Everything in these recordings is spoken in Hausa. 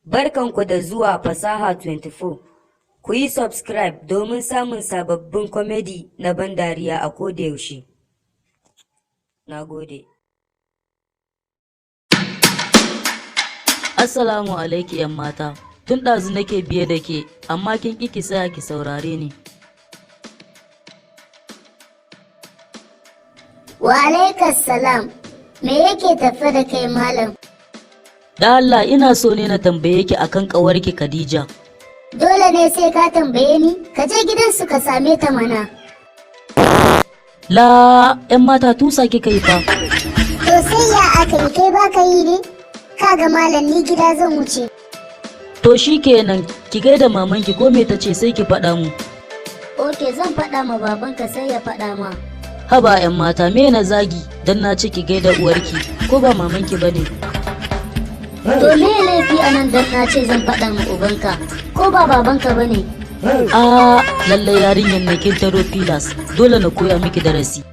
Barkanku da zuwa Fasaha 24. Ku yi subscribe domin samun sababbin komedi na ban dariya a koda yaushe. Na gode. Assalamu alaiki 'yan mata. Tun ɗazu nake biye da ke, amma kin ƙi ki tsaya ki saurare ni. Wa alaikas salam. Me yake tafe da kai, malam? Da Allah ina so ne na tambaye ki akan ƙawarki Khadija. Dole ne sai ka tambaye ni? Ka je gidansu ka same ta mana. La 'yan mata, tusa kika yi fa. To sai ya aka yi, kai baka yi ne? Kaga malam, ni gida zan wuce. To shi kenan, ki gaida mamanki, ko me ta ce sai ki faɗa mu. Ok, zan faɗa ma babanka sai ya faɗa ma. Haba 'yan mata, me na zagi dan na ce ki gaida uwarki, ko ba mamanki bane? To me laifi a nan dan na ce zan faɗa ma ubanka? Ko ba babanka ba ne? A lallai yarinyar ne kin taro filas, dole na koya miki darasi.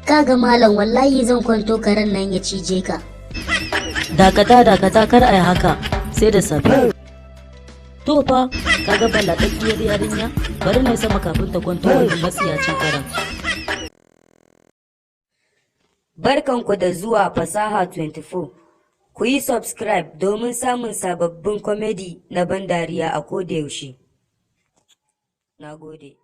Kaga malam, wallahi zan kwanto karen nan ya cije ka. Dakata, dakata, kar a yi haka, sai da safe. To fa, kaga balaɗaɗɗiyar yarinya, bari na sama kafin ta kwanto wannan matsiyacin karen. Barkanku da zuwa Fasaha 24. Ku yi subscribe domin samun sababbin komedi na ban dariya a koda yaushe. Na gode.